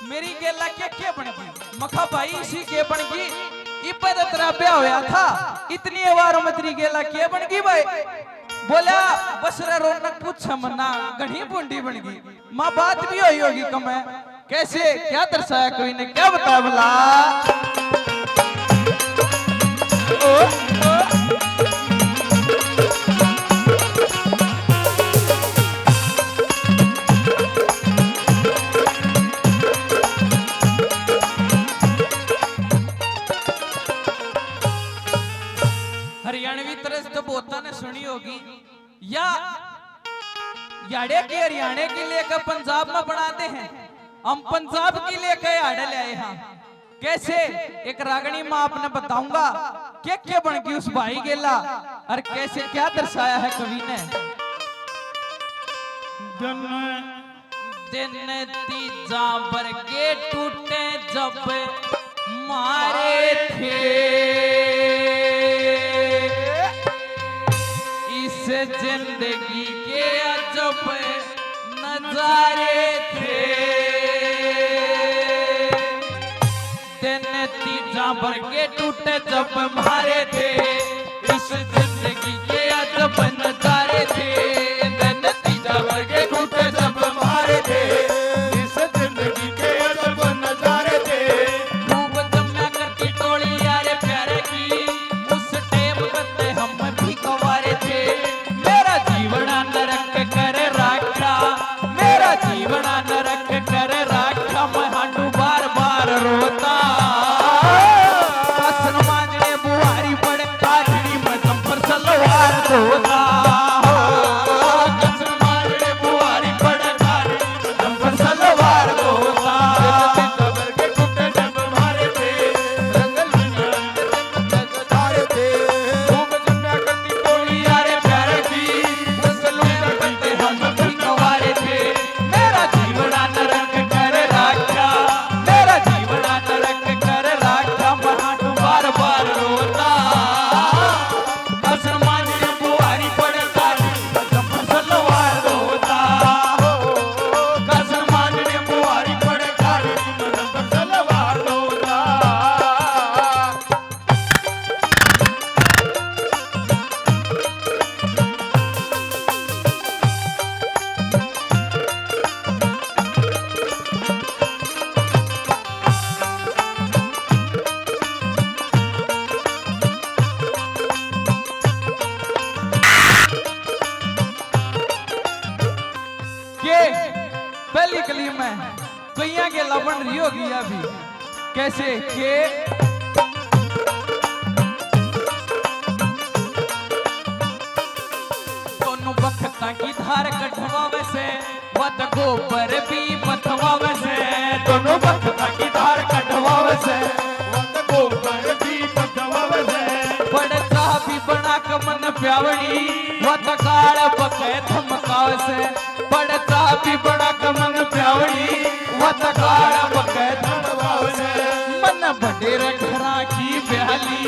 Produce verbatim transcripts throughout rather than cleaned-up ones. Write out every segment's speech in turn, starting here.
मेरी गेला के के बन गई? मखा भाई इसी के बन गई। इब्बे तो तेरा ब्याह होया था, इतनी बार में तेरी गेला के बन गई भाई? बोला, बस रे रौनक पूछ मना, घणी भूंडी बन गई। माँ बात भी होई होगी कम है। कैसे, क्या दर्शाया कोई ने, क्या बताया भला? ओ, ओ। हरियाणवी तरस तो बहुतां ने सुनी होगी या, याड़े के हरियाणा के लेकर पंजाब में बनाते हैं, हम पंजाब के लेकर याड़े ले आए हैं। कैसे? एक रागणी माँ आपने बताऊंगा के के बन गई उस भाई गेला और कैसे क्या दर्शाया है कवि ने। दिन, दिन तीजा बरगे टूटे जब मारे थे, इस जिंदगी के अजब नजारे थे। दिन तीजा बरगे टूटे जब मारे थे, इस जिंदगी के अजब नजारे थे। दिन तीजा बरगे टूटे जब मारे थे, इस जिंदगी के अजब नजारे थे। खूब जम्या करती टोली यारे प्यारे की, उस टाइम करते हम भी कवारे थे। मेरा जीवना नरक कर राख्या, मेरा जीवना नरक कर राख्या, मैं हांडू बार बार रोता। बासन मांजने बुहारी पड़े काटड़ी में जंपर सलवार धोता। बासन मांजने बुहारी पड़े काटड़ी में जंपर सलवार धोता। के टूटे जब मारे थे, रंग तारे थे। खूब जम्या करती टोली यारे प्यारे की, सलूट करते हम भी कवारे थे। मेरा जीवना नरक कर राख्या, मेरा जीवना नरक कर राख्या, महान बार बार रोता। कसम मांजने बुहारी पड़े काटड़ी में जंपर सलवार धोता। कसम मांजने बुहारी पड़े काटड़ी में जंपर सलवार धोता। के पहली कली में कईयां गेला बन रही होगी अभी। कैसे के दोनों बखता की धार कटवावे से, वत गोबर भी बथवावे से। दोनों बखता की धार कटवावे से, वत गोबर भी बथवावे से। बड़ चाह भी बना के मन प्यावणी, वत काल बके धमकावे से। बड़ चाह भी बना के मन प्यावणी, वत काल बके धमकावे से। मन बडेर घरा की ब्याली,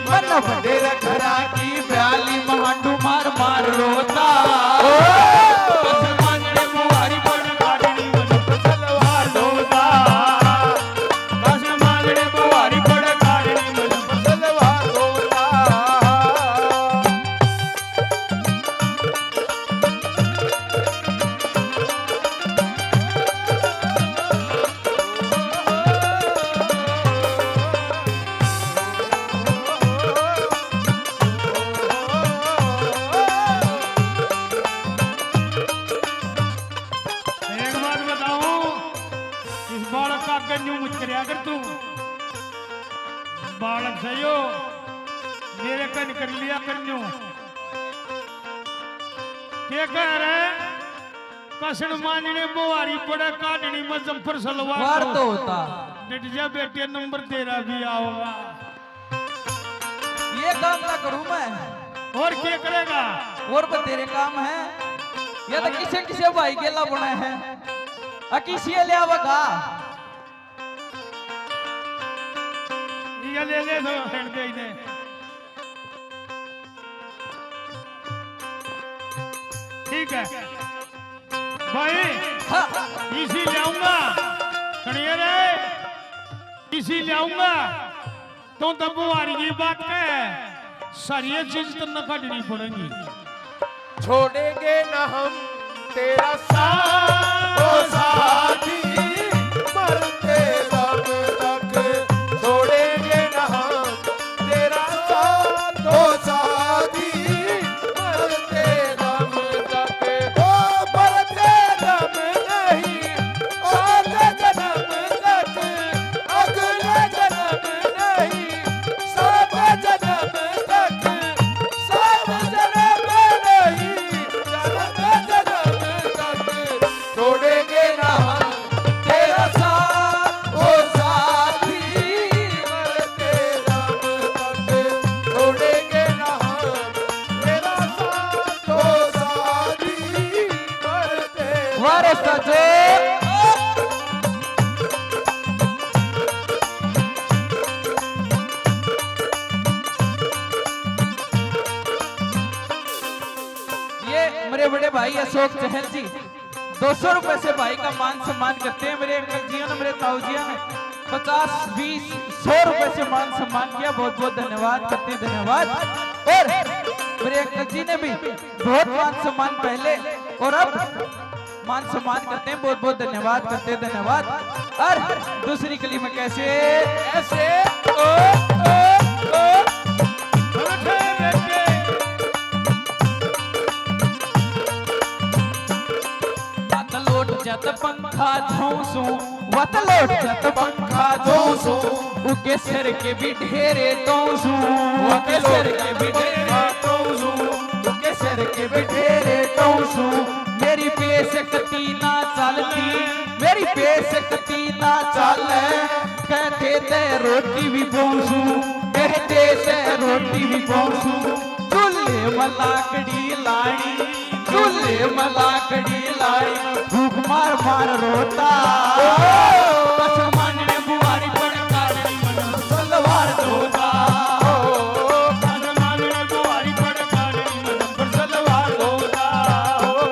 मन बडेर घरा की ब्याली, महांडू मार मार रोता। ओ! कसम मांगने बुहारी पड़ काटनी, मन पर सलवार धोता। कसम मांगने बुहारी पड़ काटनी, मन पर सलवार धोता। एक बात बताऊं, इस बालक का आगे न्यू मत करया कर तू। बालक से यो मेरे कन कर लिया कर न्यू। के कह रहे? कसन मांजने बुहारी पड़े, काटनी में जंपर सलवार वार तो तो होता। डट जा बेटे, नंबर तेरा भी आओगा। ये काम ना करूं मैं। और क्या करेगा? और बतेरे काम है। या तो किसे किसे भाई गेला बने हैं। आ किसी ले आवेगा? ये ले ले तो हेड दे इन्हें। ठीक है। भाई, हाँ। इसी ले आऊंगा। सुनिए रे। इसी ले आऊंगा तो तब बुहारी की बात है, सारी ये चीज तन्ने काटनी पड़ेगी। छोड़ेंगे ना हम तेरा साथ, ओ साथी, मरते दम तक। छोड़ेंगे ना हम तेरा साथ, ओ साथी, मरते दम तक। ओ मरते दम नहीं, अगले जन्म तक, अगले जन्म नहीं, सब जन्म तक, सब जन्म नहीं, जन्म जन्म तक। छोड़ेंगे ना हम तेरा साथ, ओ साथी, मरते दम तक। छोड़ेंगे ना हम तेरा साथ, ओ साथी, मरते वाह रे दम सजे। तक। ये मेरे बड़े भाई अशोक चहल जी दो सौ रुपए से भाई का मान सम्मान करते हैं। मेरे अंकल जियों ने, मेरे ताऊ जियों ने पचास, बीस, सौ रुपए से मान सम्मान किया। बहुत बहुत धन्यवाद करते हैं, धन्यवाद। और मेरे अंकल जी ने भी बहुत मान सम्मान पहले और अब मान सम्मान करते हैं, बहुत बहुत धन्यवाद करते हैं, धन्यवाद। और दूसरी कली में कैसे? ऐसे। ओ, ओ, ओ। वत लोट जत पंखा झोंसू, वत लोट जत पंखा झोंसू, उके सिर के भी ढेरे तोंसू, उके सिर के भी ढेरे तोंसू, उके सिर के भी ढेरे तोंसू। मेरी बेशक तीना चालती, मेरी बेशक तीना चाले, कहते ते रोटी भी पहुंचू, कहते ते रोटी भी पहुंचू। चूल्हे में लाकड़ी लानी, चूल्हे में लाकड़ी लानी, फूक मार मार रोता। ओ, कसम मांगने बुआरी पड़ काटनी, मन सलवार धोता। ओ, कसम मांगने बुआरी पड़ काटनी, मन सलवार धोता। ओ,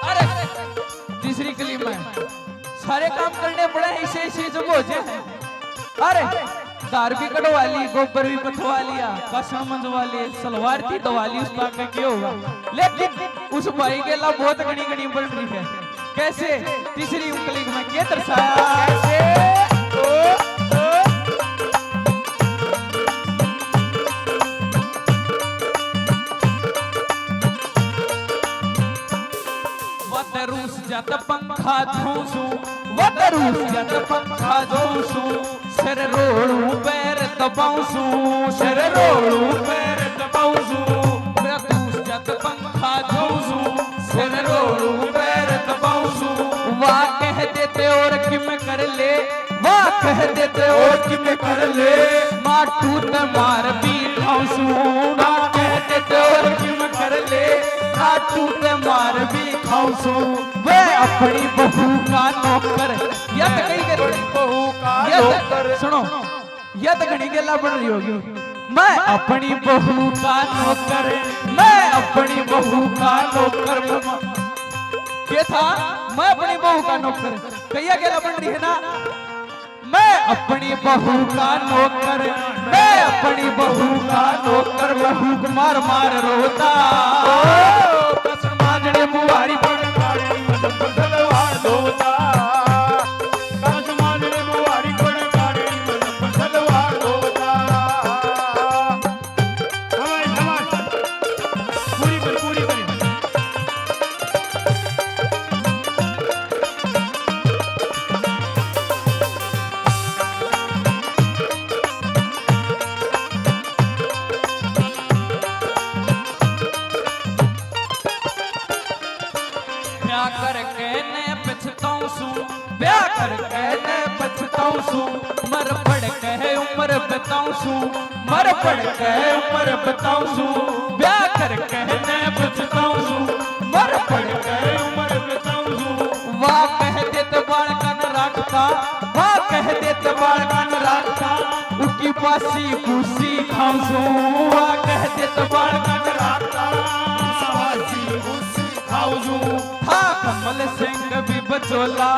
अरे, तीसरी कली में सारे काम करने पड़े, ऐसे ऐसे जब हो जाए। अरे, धार भी कटवा ली, गोबर भी पथवा लिया, बासण मंजवा लिए, सलवार की दवा ली, उसका आगे क्या होगा? लेकिन उस भाई के ला बहुत घनी घनी बन रही है। कैसे? तीसरी उंगली में क्या दर्शाया? कैसे? ओ, ओ। वत रूस जत पंखा झोंसू, वत रूस जत पंखा झोंसू, सिर रोलू पैर दबाऊसू, सिर रोलू पैर दबाऊसू। वत रूस जत पंखा झोंसू, सिर रोलू पैर दबाऊसू। वाह कह देते और किम कर ले, वाह कह देते और किम कर ले, नाटू ते मार भी खाऊसू। वाह कह देते और किम कर ले, नाटू ते मार भी खाऊसू। वे अपनी बहू का नौकर, या तो कहीं के अपनी बहू का या तो, नौकर। सुनो, या तो घणी गेला बन रही होगी। मैं अपनी बहू का नौकर, मैं अपनी बहू का नौकर। के था? मैं अपनी बहू का नौकर। कहिया गेला बन रही है ना? मैं अपनी बहू का नौकर, मैं अपनी बहू का नौकर, मैं फूक मार मार रोता। ओ, कसम मांजने बुआरी पड़ काटनी, मैं सलवार धोता। कसम मांजने बुआरी पड़ काटनी, मैं सलवार धोता। शाबाश, शाबाश। पूरी कर, पूरी कर। कहने पछताऊं सूं, ब्याह करके ने पछताऊं सूं, मर पड़ के उम्र बताऊं सूं, मर पड़ के उम्र बताऊं सूं, ब्याह करके ने पछताऊं सूं, मर पड़ के उम्र बताऊं सूं। वाह कह दे तो बालकन राखता, वाह कह दे तो बालकन राखता, उकी बासी भूसी खाऊं सूं। वाह कह दे तो बालकन राखता, बासी भूसी खाऊं सूं। था कमल सिंह भी बचोला,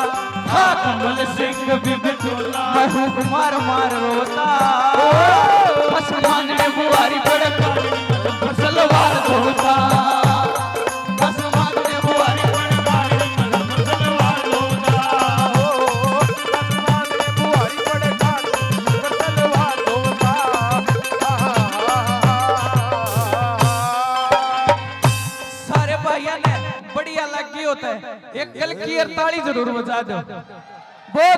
था कमल सिंह भी बचोला, महूक मार मार रोता। आसमान में बुआरी बड़ काली, सलवार धोता। आसमान में बुआरी बड़ काली, सलवार धोता। आसमान में बुआरी बड़ काली, सलवार धोता। सारे भाइयां ने बढ़िया लग गई होता है, एक गल की ताली जरूर बजा दो। बहुत